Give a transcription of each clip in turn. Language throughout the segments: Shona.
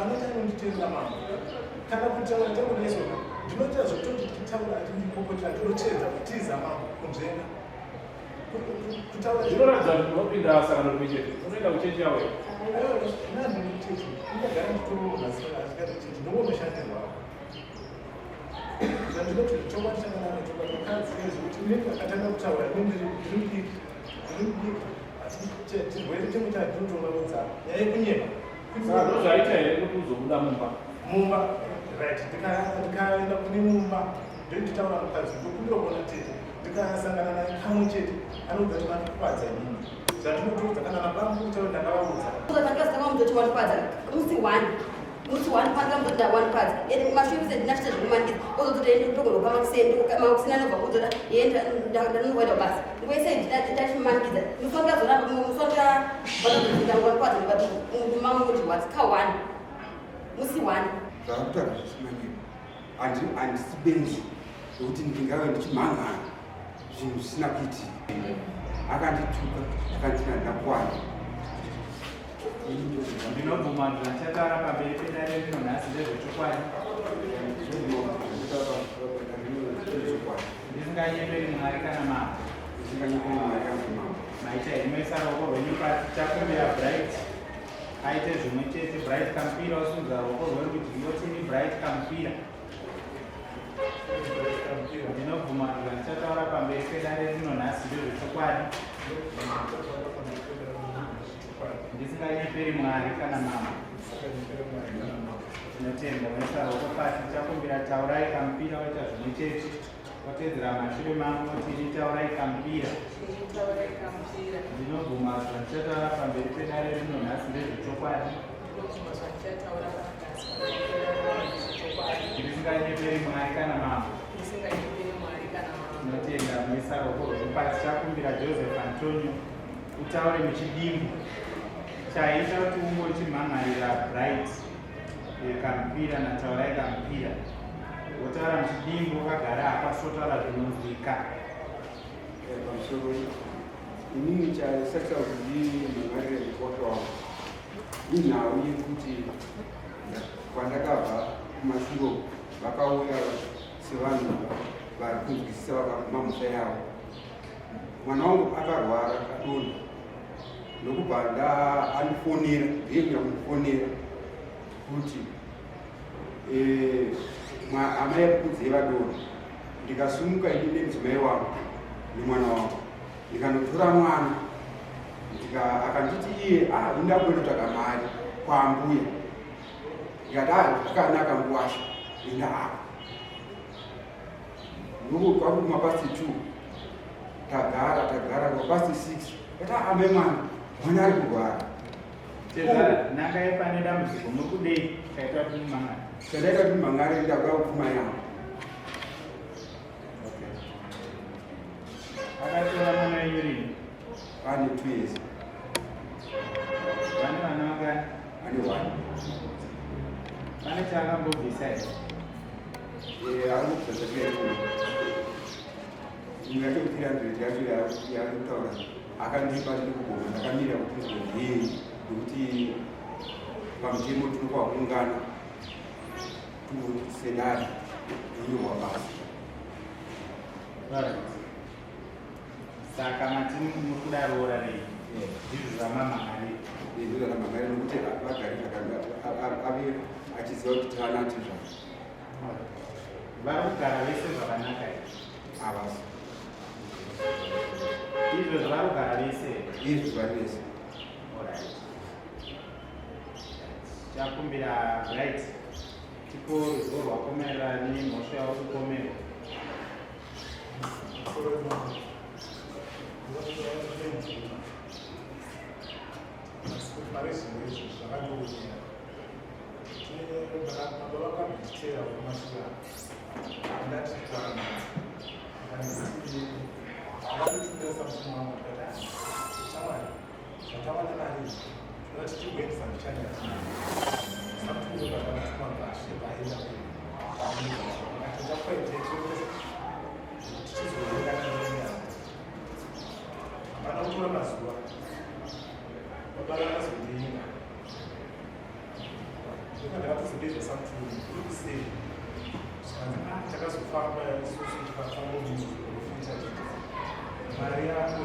Zvaanoita anonditeerera mambo. Kana kutaura takudaisona ndinoita zvekutoti tichitaura achindipopotera ndinotsvedza kutiza mambo kunzvenga. Kutaura Zvinoratidza kuti unopinda sangano rimwe chete. Unoenda kuchechi yavo here? Aiwa, nani ndikuchechi. Ndakagara ndichitorwa asingati chechi ndongonoshandirwa. Zvandinoti chokwadi chakanaka chokwadi mukadzi nezvekuti inini akatanga kutaura ini ndiri mudiki ndiri mudiki asi chirwere chimwe chandinotongaudza nyaya yekunyeba. Saka ndozvaita here kuti uzobuda mumba? Mumba right ndikaenda kune mumba ndochitaura mukadzi ndokumbira kuona tete ndikasangana naye kamwe chete anoudza kuti mandikwadza inini zvandinotoudza kana nabangu chavo ndakavaudza. Musi one musi one panga mboda one parts and mashure mese ndinachita zvekumanikidza ozotoda ende kutogona kupa makuseni makuseni anobva kuzoda yenda ndanoenda kubasa nguva yese ndachimanikidza musi wandikazoramba musi wandikabata one parts but mamu kuti what ka one musi one. Zvakutaura zvisimanyiro handisi benzi zvekuti ndingave ndichimhan'ara zvinhu zvisina kuitika. Akandituka akanditi handina kukwana. Ndinobvuma kuti zvandichataura pamberi pedare rino nhasi ndezvechokwadi. Ndisinganyeperi Mwari kana mambo. Maita henyu maisa ruoko rwenyu pasi. Tichakumbira Bright aite zvimwe chete. Bright Kampira osimudza ruoko rwerudyi otini Bright Kampira. Ndinobvuma kuti zvandichataura pamberi pedare rino nhasi ndezvechokwadi. Ndisinganyeperi Mwari kana mambo. Tinotenda vaisa ruoko pasi. Tichakumbira Taurai Kampira waita zvimwe chete. Watedzera mashure mangu oti ini Taurai Kampira. Ndinobvuma zvandichataura pamberi pedare rino nhasi ndezvechokwadi. Ndisinganyeperi Mwari kana mambo. Tinotenda muisa ruoko rwenyu pasi. Tichakumbira Joseph Antonio utaure muchidimbu chaita kuti unge uchimhan'arira Bright Kampira naTaurai Kampira. Wotaura muchidimbu wakagara apa sotaura zvinonzwika. Pamusoro inini chaisatisa kuti ndimhan'arire mukwasha wangu inhau yekuti kwandakabva kumashure vakauya sevanhu vari kunzwisisa vakabvuma mhosva yavo. Mwana wangu akarwara akadonha ndokubva andifonera ndiye kunyakundifonera kuti amai akukudzei vadonha. Ndikasumuka ini nemudzimai wangu nemwana wangu ndikanotora mwana akanditi iye inda kunotsvaga mari kwaambuya. Ndikati zvakanaka mukwasha enda apa. Ndoku kwaku kumapast 2 tagara tagara kumapast 6 kati amai mwana mwana ari kurwara. Tezvara nanga yepane dambudziko muri kudei chaita kuti mumangare? Chandaita kuti mumangare ndakuda kupfuma yangu. Okay. Akatora mwana wenyu rini? Ane 2 years. Vane vana vangani? Ane 1. Pane chaakambobvisa here? Ari kubvisa zvakaita imwe yacho 300 yacho yaari kutaura akandipa ndiri kugoma ndakamira kuti ndizodii nekuti pamutemo tinopa kuungana sedare inyorwa pasi. Saka mati muri kuda roora rei? Ndizvo zvamamhangari. Ndizvo zvamamhangari nekuti vagari zvakanaka ave achiziva kuti tana tizvazvo. Vari kugara vese zvakanaka here? Havasi. Izvo zvavari kugara vese here? Izvo zvari vese. Alright. Chakumbira Bright tipo ruzivo rwako maererano nemhosva yauri kupomerwa. Pari zvino izvi zvakandiomera. Baba vakanditeera kumashure ndati kwana ndikanditi ndakatotumira samutumwa wangu ndikati shamwari zvatawana mari izvi toda tichimboendesa mbichana yatinayo samutumwa vakamutuma pashe paenda akati ndakwete tichizoenda nenyaya hapana kutora mazuva baba vakazondiinga. Ndokuva ndakatozodedzwa samuturi uri kusei zvikanzi ah takazofamba isusu tikafamba muprofita tete mari yako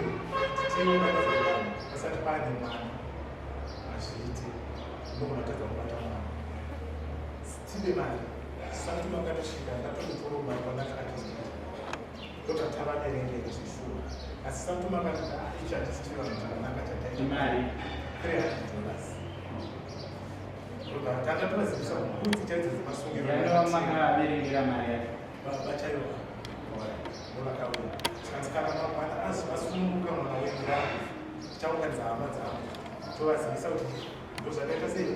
titiunganidza vanhu pasati paane mwana hazviiti unogona kutadza kubata mwana tibe mari samuturi akatosvika ndatomutorawo mari kwandakatozoita ndobva tava nerengero zveshuwa asi samutuma akati ah ichi hachisi chivanhu chakanaka chataita Imari. $300 ndobva tanga tovazivisa mbudzi chaidzo dzemasungiro Yanova makaverengera mari yacho. vachaiwa ndovakauya tikanzi kana mwana asununguka mwana wenyu rangu tichaunganidza hama dzangu tovazivisa kuti ndozvakaita sei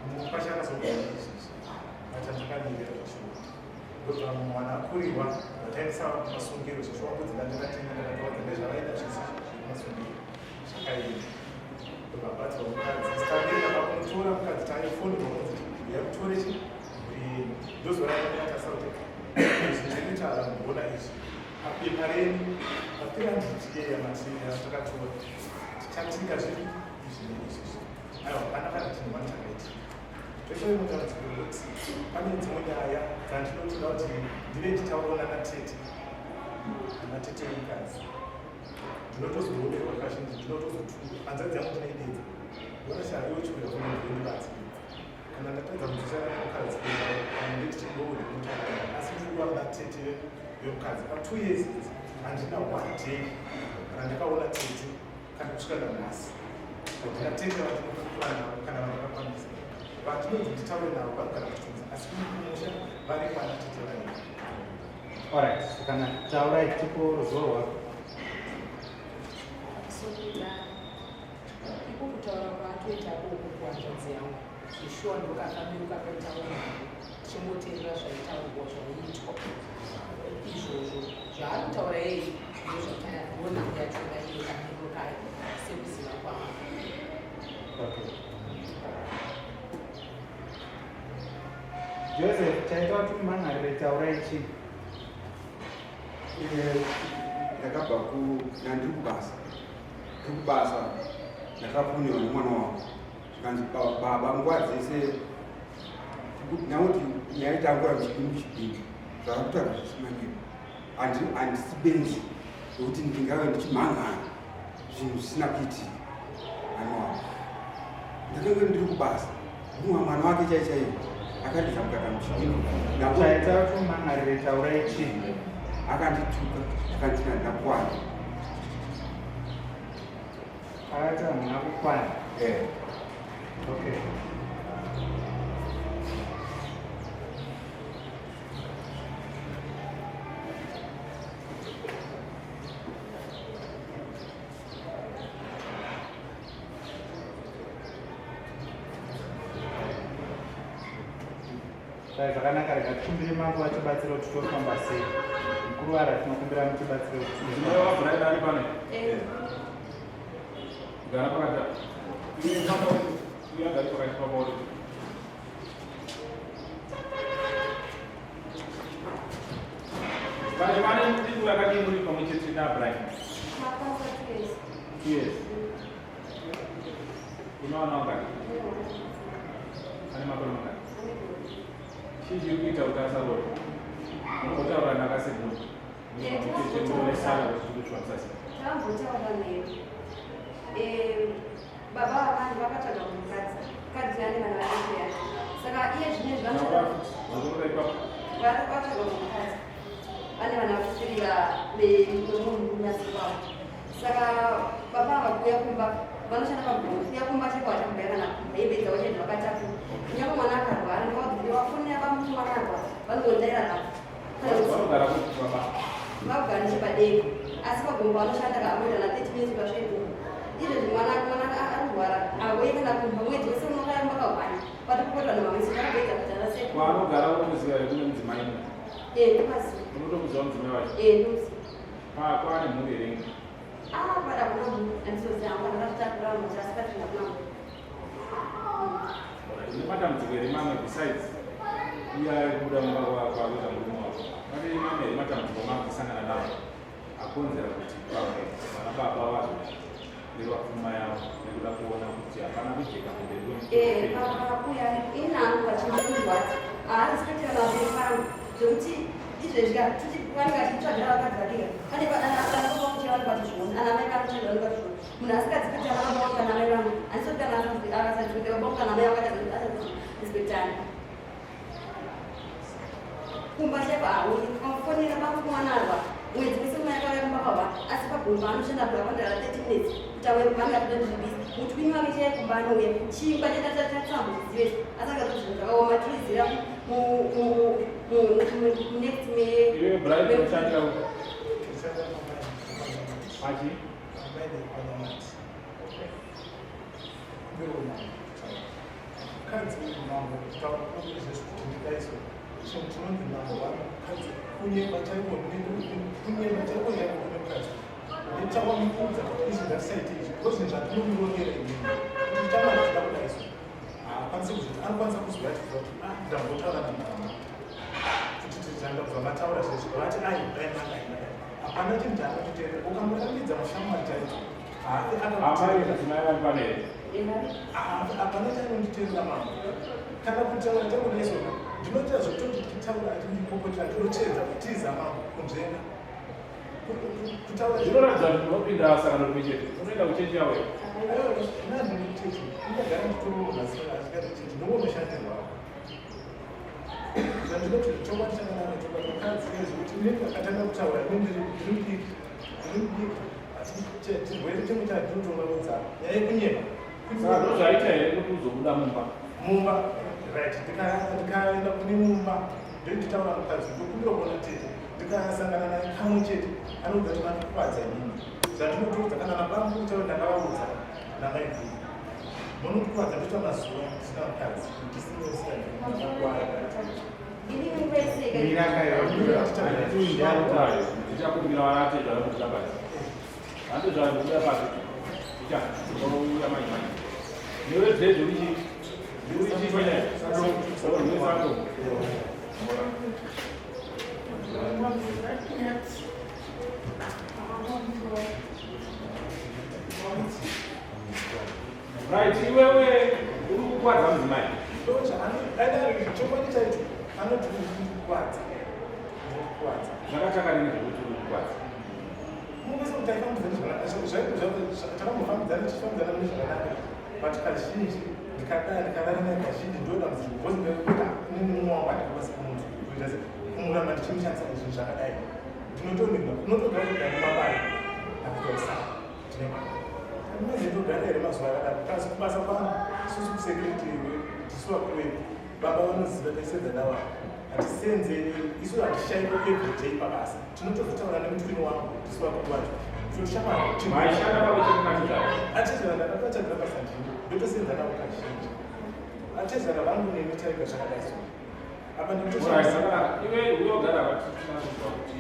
mupasha akazogara izvizvi vachandakamirira zveshuwa ndobva mwana akurirwa vataendesa kumasungiro zveshuwa mbudzi ndandakatenga ndakatowadza ndezvavaida zvese zvekumasungiro zvakaenda ndobva batsirwa mukadzi sitamirira pakumutora mukadzi taifonirwa kunzi uyamutore chi mhuri yenyu ndozoramba ndakatarisa kuti izvi ndiri kuona izvi papepa renyu pa300 yeya yatakatora tichatika zviri izvi neizvizvi aiwa hapana kana chinhu mani chakaitika toitawo matambudziko ekuti pane dzimwe nyaya dzandinotoda kuti ndive ndichitaurona natete natete wemukadzi ndinotozoomerwa kazhinji ndinotozotukwa hanzvadzi yangu ndinoidedza ndona chaiwe chiuya kunondibatsira kana ndatadza kunzwisana nemukadzi nditichingourimutaura asi ndiri kuva natete vemukadzi pa 2 years idzi handina one day kana ndakaona tete kana kusvika nanhasi handina tete vandinokura navo kana vandakakwanisa vandinonzi nditaure navo vanogara kutunza asi kumusha vari kwana tete variko. Alright, kana taurai tipo ruzivo rwako. Sokuda iko kutaura kwaatoita koko kuhanzvadzi yangu zveshuwa ndokafambiro kakaitawo navo tichingoteerera zvaitaurwa zvaiitwa izvozvo zvaari kutaura yei ndozvataonhau yachona iye kamiro kayo sekuziva kwangu. Okay. Joseph, chaita kuti umhangarire taurai chii? Ndakabva ku ndandiri kubasa, ndiri kubasa, ndakafonerwa nemwana wangu zvikanzi, "Baba, nguva dzese nakuti nyaya itangura muchipindu chipindu zvakakutaura zvisimanyiro. Handisi benzi nokuti ndingave ndichimhangana zvinhu zvisina kuitika. Mwana wangu, ndakanga ndiri kubasa, mumwe mwana wake chai chaivo akandidza mukaka muchipindu. Chaita kuti umhangarire taurai chii? Akandituka, akanditi ndakwana. Akati hamuna kukwana. Eh. Okay. Dai zvakanaka, rega tikumbire mambo vatibatsire kuti tofamba sei. Mukuru wara, tinokumbira mutibatsire kuti Mudzimai waBrian ari pano? Gara pakati apa. Iye famba, uye agari pakati papauri. Vane vane nguva yakadii muri pamwe chete naBrian? Mapasa 2 years. 2 years. Unowana wangani? Ane makore mangani? Chii chiri kuita kuti asarore? Unombotaura nakasekuru muonesana kuti zviri kuchifambisa sei? Tambotaura naye. Baba vavanhu vakatsvaga mukadzi, mukadzi ane vana vadiki yake, saka iye zvinezvi Zvakunoda ipapo. Vari vatsvaga mukadzi vane vana vasiri vemunhu nyasi kwavo, saka baba ava kuuya kumba vanoshanda paguru, kuuya kumba cheko vachamubaya kana hembe dzavo chaizvo vakatakura. Kunyange mwana akarwara, ndikawafonera bamuti mwana arwara, vanongondaira navo. Vanogara kuti baba? Vagara nechepadeko, asi pagombo vanoshanda kamoita na 30 minutes pasvepo. Izvezvi mwana mwana arurwara, auye kana kumba mwedzi wese unokaramba kahwani patopopotwa nemamwedzi vakagoita kuti arase. Kwaanogara unomuziva here? Kune mudzimai munhu? Eh, ndomaziva. Unotomuziva mudzimai wacho? Eh, ndomuziva. Kwaane mhuri here? Ah, pada kuna munhu andizoziva hangu andakazvitakura munhu, asi patina kuna munhu. Une matambudziko here mamwe besides iya yekubuda mumba kwakuita murume wako? Pane mamwe here matambudziko makusangana nawo akonzera kuti pamwe vana baba vazoreva pfuma yavo nekuda kuona kuti hapana kujeka kumberi? Eh, pakuya inangu. anondirwadza. Haarespecti kana vabereki vangu zvekuti izvezvi ka titi vanenge vachitsvagira vakadzi vake ka pane anababakuchera vanenge vachizviona ana mai vanochera vanenge vachizviona munhu asingadzipektani ana baba vangu kana amai vangu handisoti kana akasadzipektani baba vangu kana amai vangu achadzipektani kumba chaiko hauyi ukamufonera pakuwanarwa mwedzi wese mwana akauya kumba kwabva asi pagumba anoshanda bwa 30 minutes kuti auye kumba ange atoda ndiri busy mutwini wake chaiye kumba anouya chingwa chatatsambuzive asi akazoti zvinhu zvakaoma tinoziva next me Iwe Bright unoshandira uko. Pachi? Mukadzi mambo kutaura kwezvese kuti ndikaiswa chinhu chinonzi mambo wano mukadzi kunyeba chaiko kunyeba chaiko chaiko kune mukadzi ndichawamuudza kuti izvi ngatisaite izvi because zvinhu zvatinomuronera inini kuti chamari tida kudaiswa haakwanisi kuzviti anokwanisa kuzviratidza kuti ah ndambotaura namama kuti tizvandabva mataura zvezvi vati ai dai madai madai hapana chinhu chaanotiteerera ukamurambidza mushamwari chaidzo haafi Amai akakuteerera mudzimai vari pano here? Hapana chanonditeerera mama kana kutaura chakudaisona ndinoita zvekutoti tichitaura achindipopotera ndinochedza kutiza mama kunzvenga kutaura Zvinoratidza kuti unopinda sangano rimwe chete. Unoenda kuchechi yavo here? nandini kuchechi ndingagara nditorooasikati ndongonoshandirwa zvandinoti chokwadi chakanaka chokwadi mukadzi ezvekuti inini akatanga kutaura ini ndiri mudiki ndiri mudiki asi chirwere chimwe chandinotonga kudzara nyaya yekunyema Saka ndozvaita here kuti uzobuda mumba? Mumba right ndikaenda kune mumba ndoititaura mukadzi ndokumbira kuona tete ndikasangana naye kamwe chete anoudza kuti mandikuvadza inini zvandinotoudza kana nabangu chaivo ndakavaudza namaiguru munokuvadza ndoita mazuva ndisina mukadzi ndisina Mira kaiwa. Ndichakumbira ndichakumbira vanatete vanobuda pasi. Vanotezvara kubuda pasi. Ndicha unouya mai mai. Newe dread urichi urichi fanya. Uri sando. Right, iwewe uri kukwadza mudzimai. Chokwadi chaicho anoti ndikukwadza ndikukwadza Zvakatanga rini zvekuti uri kukwadza? mungese kuti taifambidzana zvakanaka takambofambidzana tichifambidzana mune zvakanaka but kazhinji ndikadai ndikarara naye kazhinji ndodambudziko because ndikuti inini mumwe wangu handikwanisi kumuntu kuita se kumuramba ndichimushandisa zvinhu zvakadai ndinotonigwa unotogara kugara mumabaya ndakutosa ndine mwana andinozi ndogara here mazuva akadaro kasi kubasa kwangu isusu kusecurity tisu vakuru vedu baba vanoziva taisenza navo hatisenze isu hatishaiko everyday pabasa tinotozotaura nemutwini wangu tisu vakuru vacho Maishanda pamwe chete natezvara. Atezvara ndakatachadzira basa ndini ndotosenza navo kazhinji atezvara vangu neni taika zvakadai so apa Alright, ndikutoshandisa zvakanaka. Iwe uyogara vachitinazwa kuti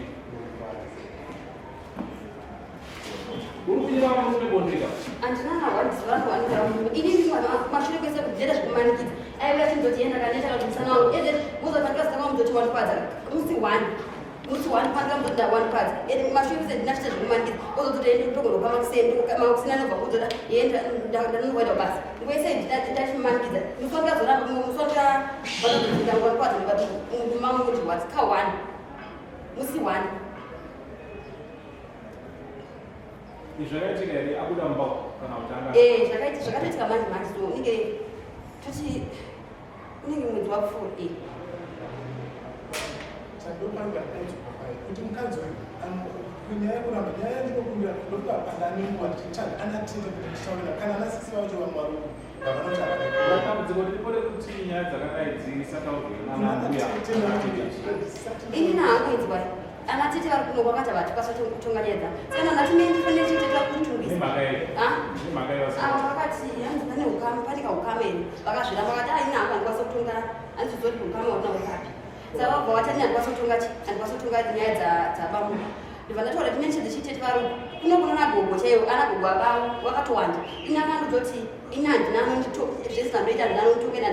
uri kunyima murume bondeka. Handina nawanziva vanhu inini mwana mashure kwese kujeda zvekumanikidza aiuya achindoti yenda kaneta kana musana wangu ende muzotanga wamuzoti wandikwadza musi one musi one panga muzoti ndawandikwadza ende mashure kwese ndinachita zvekumanikidza ozototi ende ndogona makuseni makuseni anobva kuzoda yenda ndanoenda kubasa nguva yese ndachimanikidza musi wandikazoramba musi wandikazoramba ndikati mamundirwadzi ka one musi one. Izvi zvakaitika here abuda mumba kana kuti anga? Eh, zvakaiti zvakatoitika manje manje so unenge toti unenge mwedzi wapfuura eh. Chandopanga ndaidzwa kuti mukadzi uyu kunyaya yekuramba nyaya yandinokumbira ndokuti hapana nenguva ndichitsvaga anatete kuti ndichitaurira kana anasisi vacho vamwe varume vavanoti havada. Dambudziko riripo rekuti nyaya dzakadai dzisataurwe nana mbuya. Ini nahangu inzwa ana tete vari kuno kwakati havatikwanisa kutonga nyaya dzavo saka ndati me ndifonere chete tava kutungisa. Nemhaka yei? Ah? Nemhaka yei vasina? Avo vakati hanzi pane ukama pane kaukama here vakazviramba vakati ah ini hangu handikwanisa kutonga handizozoti ukama huna ukapi saka vabva vati ini handikwanisa kutonga chi handikwanisa kutonga nyaya dzabamuka ndibva ndataura kuti menchedze chitete vari uku kuno kuno nagogo chaiwo ana gogo abavo vakatowanda ini akandozoti ini handina zvese zvandoita handina anonditongera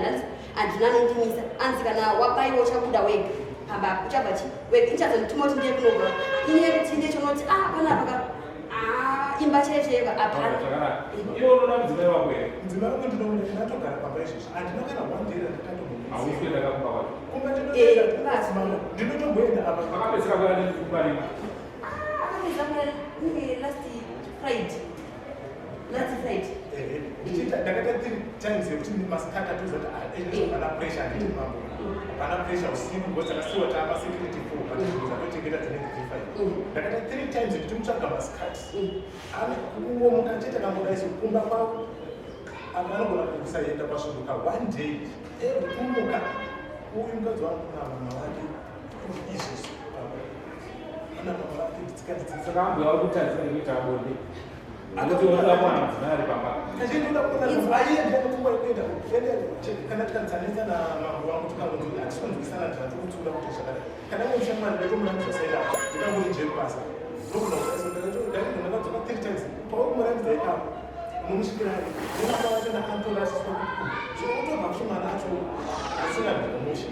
handina anondimisa anzi kana wabaiwa uchabuda wega pamba apo uchabva chi wega inchazondituma kuti ndiye kunogora ini yekuti ndiye chonoti ah panapa ka ah imba chaiyo chaiyo hapana. Zvakanaka. Iwe unoda mudzimai wako here? Mudzimai wangu ndinomuda, ndatogara pamba izvezvi handina kana one day randakatombomutsa. Hausi. Unotoenda kakumba kwacho. Kumba Eh, ndinotoenda. Ndinotomboenda apa. Makapedzisira kuya nekumba rini? Akapedza kuya inge last Friday. Last Friday. Ehe, ndichiita ndakaita three times yekuti masikati atoziva kuti ah, eh, hapana pressure handiti mambo hapana pressure usiku because takasiwa tama security four but zvinhu dzatochengeta dzinenge dziri five ndakaita three times ndichimutsvaga masikati kungomuka chete kangodaiso kumba kwavo apa anogona kusaenda kwasvodoka one day every kumuka uyu mukadzi wangu na mama vake izvizvi ana mama vake nditsikatidzisa Saka ambuya vari kutadzisa nekuita bonde. Anoti unoda kuwana mudzimai ari pamba. Kana tikanzanisa namambo wangu tikangonzi hatikonzwisana ndinatokutsiura kuti zvakadai kana mushamwari ndatomuratidza saida ndikangori jeri basa ndogona ndakadzoka three times pauri kumuratidza ipapo unomusvikira nemwana wacho naantorasiswa so utobva kuti mwana acho asingabvikomushe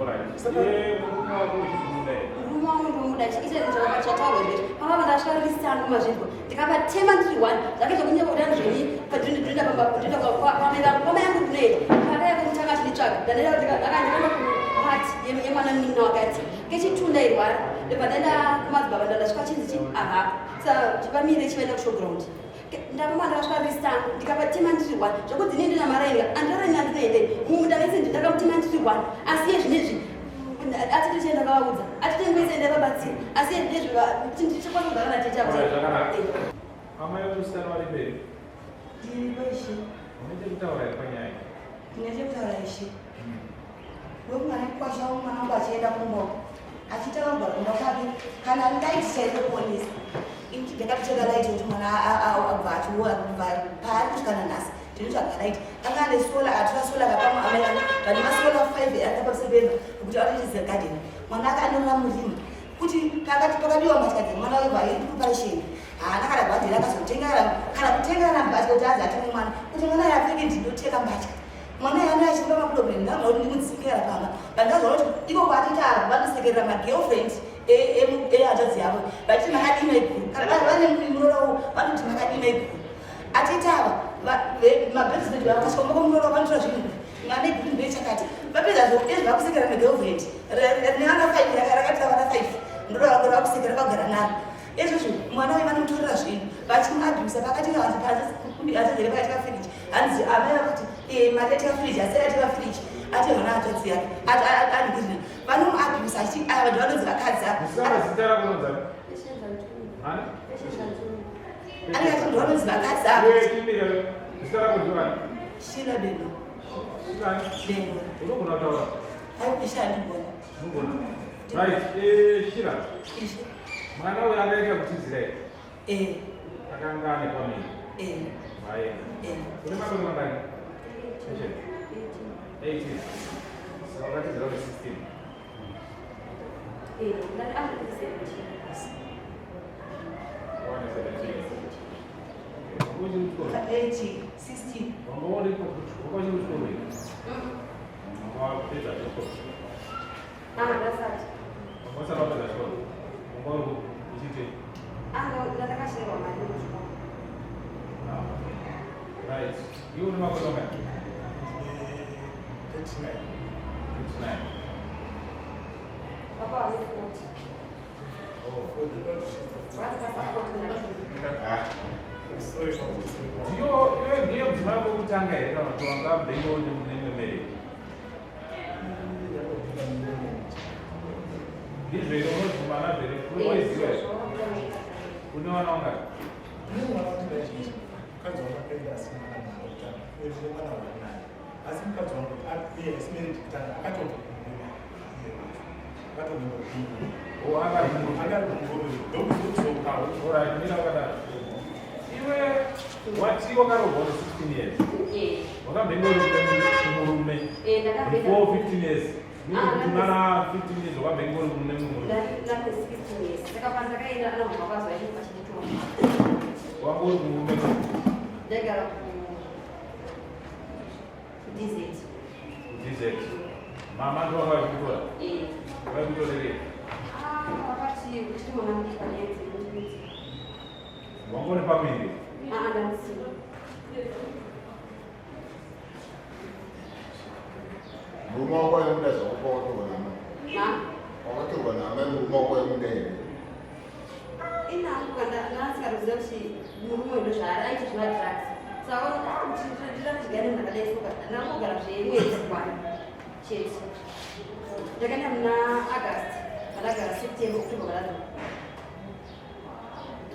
Alright. Iye murume wako uchimuda here? Murume wangu ndomuda chiita chataurwa zvezvi. Papa ndasvika risango mazvinzwa. Ndikavatema ndiri one. Zvake zvekunyepa kuti anozveni padinoenda pamba ndinoenda kwamai vangu. Kwamai yangu ndinoenda. Pakaya kutanga achinditsvaga. Ndandaenda akandikanda kupati yemwana munin'ina wakati. Kechitu ndairwara. Ndobva ndaenda kumadzibaba ndasvika chinzi chi avapo. Saka vamire chivaenda kushowground. Ndapama ndakasvika risango ndikavatema ndiri one. Zvekuti ndinoenda namaraini andiraini andinoende. Mumunda vese ndakamutema ndiri one. Asi iye zvinezvi atete chienda kavaudza atete ngwese ndavabatsira asi ndezvetichikwanisa kugara natete Alright, zvakanaka. Amai vemusikana vari mberi. Ndiripo ishe. Unoite kutaura here panyaya iyi? Ndine chekutaura ishe. Wemwana kwasha mwana wangu achienda kumba achiita kugara kumba kwake kana light chaiko kuonesa. Ndakatotsvaga light kuti mwana abva achiona kubva paari kusvika nanhasi ndinotsvaga light. Anga ane solar atora solar kapamwe amai vane masolar 5 ari pamusoro pemba kuti atoitisa garden. Mwana ake anorara murima kuti pakati pakadiwa mbatya dzemwana webva iri preparation haana kana bhadheri akazotenga kana kutenga kana mbatya kuti azi atenge mwana kuti mwana yapfeke ndinotenga mbatya mwana yana achipa maproblem ndanga kuti ndimudzikira pamba bandazwa kuti iko kwatita ava vanosekerera magirlfriend ehanzvadzi yavo vachiti makadii maiguru kana vane murorawo vanoti makadii maiguru atita ava mabedzi vakasvika murorawo vanotora zvinhu mwana iguru ndechakati vapedza izvi vakusekera magirlfriend nevana five rakatira vana five ndoravo vakusekera vagara naro izvozvo mwana uyu vanomutorera zvinhu vachimuabhusa pakati hanzadzere pakati kafiriji hanzi amai vakuti mari yatenga firiji asi yatenga firiji atehona hanzvadzi yake anhikizvino vanomuabhusa achiti ava vanhu vanonzi vakadzi ava Musikana zita rako unonzani? Ani? anenge achiti ndo vanonzi vakadzi ava Iwe chimbira. Zita rako ndiwani? Shila Beno. Shilani? Beno. Unogona kutaura? Ai ishe handigona. Unogona. Right. Eh, Shila. Ishe. Mwana uyu akaita kutizira here? Eh. Akanga ane pamiri. Eh. Vaenda. Eh. Une makore mangani? Eshe. 18. Saka wakatizira uri 16. Wane 17. Wanga uchiri kuchikoro? 8 16. Wanga uri wanga uchiri kuchikoro here? Wanga wapedza chikoro. Ndasati. Wanga usati wapedza chikoro. Wanga uri uchiitei? Ndakashayirwa mari muchikoro. Ah, okay. Right. Iwe une makore mangani? 39. 29. Papa vane 40. Oh. Vakapasa 40 Ah. Sorry for this. Ndiyo, iwe ndiye mudzimai wekutanga here kana kuti wanga mbenge nemwe marriage? Ndizvo here unobvumana here? Waiziva here? Une vana vangani? Mune mwana wandinaichiti mukadzi wangu akaenda asina kana mwana wekutanga uye ndine mwana wanaye asi mukadzi wangu iye isi marriage kutanga akatobva kumurume iye wacho akatobva kumurume. Oh, anga ari kumurume. Anga ari kumurume ndokuzodzokawo. Alright, mira wakadaro. Iwe wati wakaroorwa uri 16 years. Wakambenge uri kumurume before 15 years. Kunana 15 years wakambenge uri mune murume. Ndane 16 years. Saka pandakaenda ana mama vazo vachinditora. Wanga uri kumurume. Ndaigara ku DZ. DZ. Mama ndo wanga vachikutora. Eh. Vaikutorerei? Ah, vakati uchiri mwana mudiki panyaya dzekuti. Wanga uri pamiri. Ah, ndandisina. Murume wako aimuda zvako pawakatorwa namai. Wakatorwa namai murume wako aimuda here? Inangu kana ndasikaruziva kuti murume uyu ndozvaari aita zvemadrugs. Saka kuti ndirakudyana ndakadai soka ndangogara zvemwedzi one chete. Ndakaenda muna August, ndakagara September, October kadaro.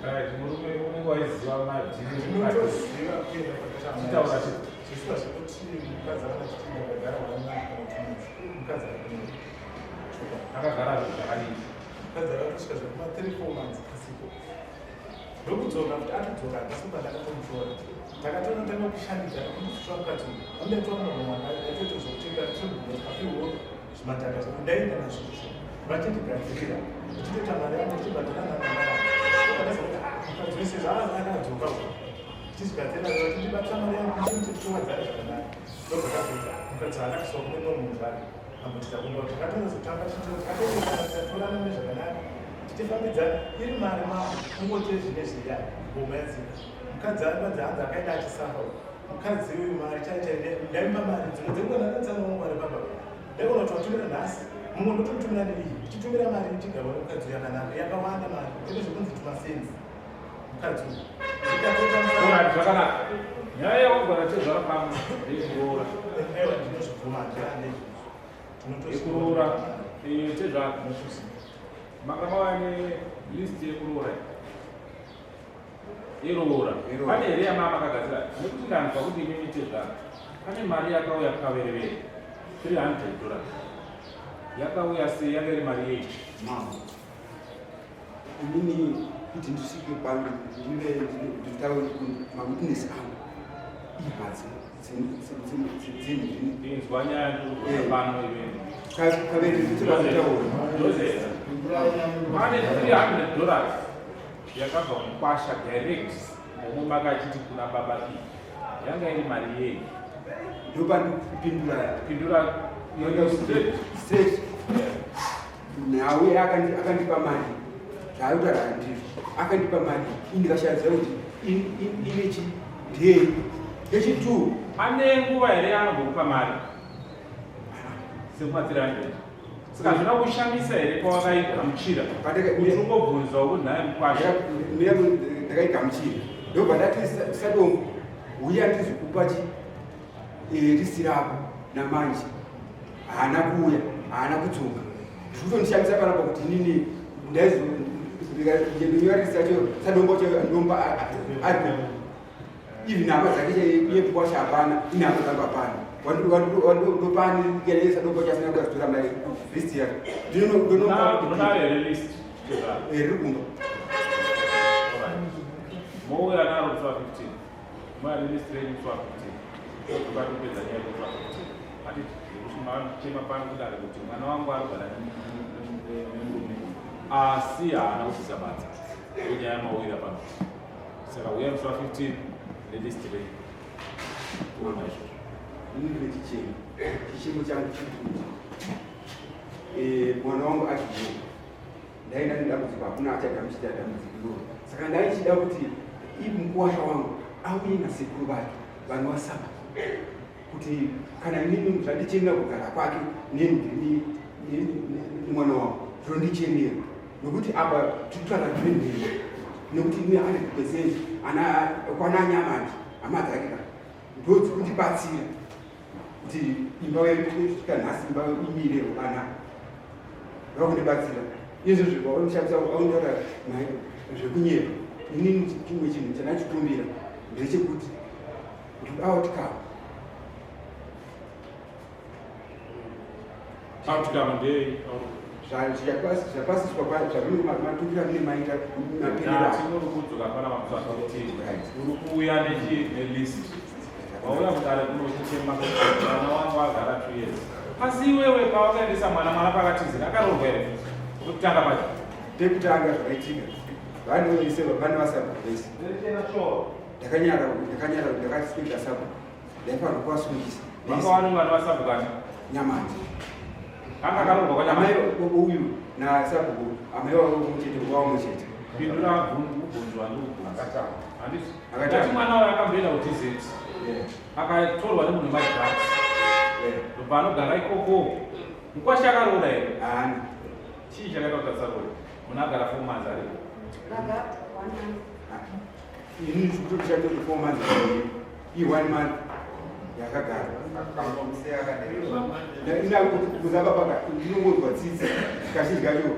Right, murume unenge waiziva madhiri. Ndinotoziva kuenda kwakaita Chitaura chete. Zvisuwa zvekuti mukadzi akana chiti ndakagara one month kana 2 months. Mukadzi akaenda. Akagara zvakadii? Mukadzi akatosvika zvekuma 3 4 months asipo. Ndokudzoka kuti atodzoka handisi kumba ndakatomutora. Takatonotanga kushandidzana kunditora mukadzi uyu. Vandatora munhu wanga aitoita zvekutenga tichibhuka zvimadhaka zvekuti ndaenda nazvo izvo. Vachindigadzirira. Ndichitoita mari yangu ndichibhadhara namama yangu. Ndakazoona ah mukadzi wese zvaakadzoka uyu. Tichizvigadzirira vachindibata mari yangu ndichiti tiwadzana zvakanaka. Ndobva mukadzi haana kuiswa kune mumwe munhu zvake. Ambotiza kumba takatozotanga tichitotoendesana tikatorana mune zvakanaka. Tichifambidzana iri mari mamo kungoti zvine zviya ngoma yadzika. Mukadzi anonzi hanzi akaenda achisafa. Mukadzi uyu mari chai chai ndaimupa mari dzimwe dzenguva ndakatsana wangu ari pamba. Ndaigona kuti watumira nhasi mumwe ndotomutumira neiyi ndichitumira mari ndichigarwa nemukadzi uyu yakanaka yakawanda mari kwete zvekunzi tumasenzi mukadzi uyu. Ndikatoita Alright, zvakanaka. Nyaya yakugara tezvara pamwe ndeyekuroora. Aiwa ndinozvibvuma handina neizvozvo. Yekuroora tezvara. Manga mava nelist yekuroora. Yeroora. Pane here yamama makagadzira? Nekuti ndanzwa kuti imimi tezvara. Pane mari yakauya kaverevere. $300. Yakauya sei yanga iri mari yei? Mama. Inini kuti ndisvike pano ndive nditaure mawitness angu ihama dzinhu Inzwa nyaya ndiri pano iwe. kavere nditotaura. Joseph, pane $300 yakabva mukwasha direct momwe makachiti kuna baba iyi yanga iri mari yei? Ndopandikupindura. Pindura straight. Straight. Nhau akandipa mari zvaakutaura ndizvo akandipa mari ini ndikashadziva kuti inechi ndeyei yechitu. Ane nguva here yaanobva mari sekuma 300? Saka hazvina kushamisa here pawakaigamuchira kuti ungobvunzawo kuti nhai mukwasha? Ndakaigamuchira ndobva ndati sadombo uye andizokupa chi list rako namanje haana kuuya haana kudzoka. Ndikutondishamisa panapa kuti inini ndaizo list yacho sadombo chayo ndomba aripo even hama dzake iye mukwasha hapana ine hama dzangu hapana ndopani sadombo chasina kuazitora mari list yake. Unonaro here list? Riri kumba. Mouya naro musi wa 15. Mouya nelist renyu musi wa 15. Tokatopedza nyaya musi wa 15. Hatiti zvekuti machema pano kudare kuti mwana wangu ari kugara nemurume asi haana kubvisa badza. Inyaya yamawira pano. Saka uyai musi wa 15 nelist renyu. Toona izvozvo. Ini ndine chichemo. Chichemo changu chiri kuti mwana wangu achiyo ndaenda nedambudziko hakuna achagamuchira dambudziko iroro. Saka ndaichida kuti mukuwasha wangu auye nasekuru vake vanovasaba kuti kana inini zvandichenera kugara kwake neni nemwana wangu zvondichenera nokuti apa tiri kutaura zvenhema nokuti ini 100% ana kwana nyamanje hama dzake ka ndodzikundibatsira kuti imba kusvika nhasi imba imire ana vakundibatsira izvozvo vaundishamisa vaundaura zvekunyepa. Inini chimwe chinhu chandachikumbira ndechekuti outcome. Outcome ndei? Zvapasiswa zvamatukira mune maita maperera. Tinori kudzoka pana mamusaka kuti uri kuuya nelist. Wauya kudare kunochichema kuti mwana wangu agara 2 years. Asi iwewe pawakaendesa mwana mwana pakatizira akaroorwa here? Kutanga pacho. Pekutanga zvakaitika vanoise vane vasabhuku vese. Ndakanyara ndakanyara ndakasipika sabhuku ndaifanirwa kuvasungisa. Vanga vani vana vasabhuku ani? Nyamanje. Anga akaroorwa kwaNyamanje. Amai uyu nasabhuku amai wavo muchete wavo muchete. Pindura mubvunzo wandikubvunza. Handiti? Akatanga. Ndati mwana uyu akamboenda kuDZ. Akatorwa nemunhu wemadrugs. Ndobva anogara ikoko. Mukwasha akaroora here? Haana. Chii chakaita kuti asaroore? Munhu agara 4 months ariko. Vagara one month. Ini ndikutoshanda kuti 4 months, i one month yakagara. Kuza baba, ndinongonzwa tsitsi kazhinji kacho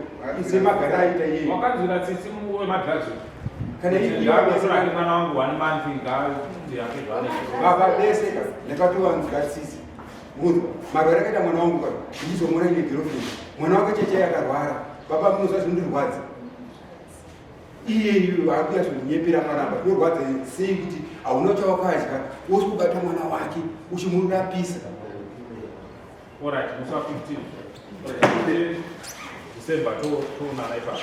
semagara aita iye. Wakanzwira tsitsi wemadrugs? Kana Ngatorake mwana wangu one month ngayake zvaanenge. Baba, vese ka ndakatovanzwira tsitsi. Munzwa marwere akaita mwana wangu ka, ndichizomuona ine girlfriend, mwana wake chechai akarwara. Baba, munozva zvinondirwadza, iye iwe akunyatsokunyepera panapa. Zvinorwadza sei kuti hauna chawakadya, wosi kubata mwana wake uchimurapisa? Alright, musi wa 15 December toonana ipapo.